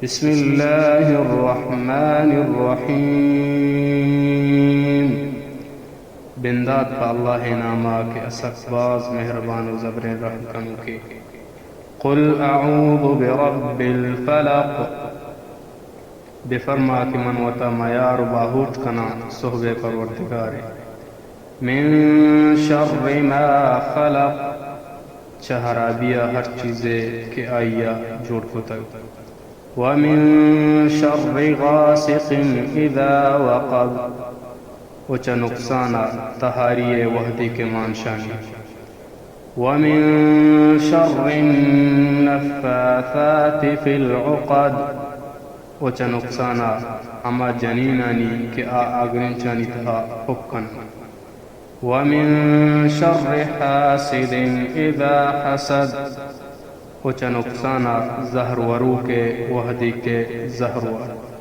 بسم اللہ الرحمن الرحیم۔ بندات پہ اللہ ءِ نام ءَ کہ اسک باز مہربان و زبریں رحم کنوکے۔ قل اعوذ برب الفلق۔ بفرما کہ من وتا میار و باہوٹ کناں سہب ءِ پروردگار ءِ۔ من شر ما خلق، چہ ہرابی ءَ ہر چیزے کہ آئی ءَ جوڑ کتگ۔ ومن شر غاسق اذا وقب، و چہ نقصان ءَ تہاری ءِ وہدے کہ مانشانی۔ ومن شر النفاثات في العقد، و چہ نقصان ءَ ہما جنینانی کہ آ آگرنچانی تہا پک کننت۔ ومن شر حاسد اذا حسد، و چہ نقصان ءَ زہر وروک ءِ وہدے کہ زہر ورت۔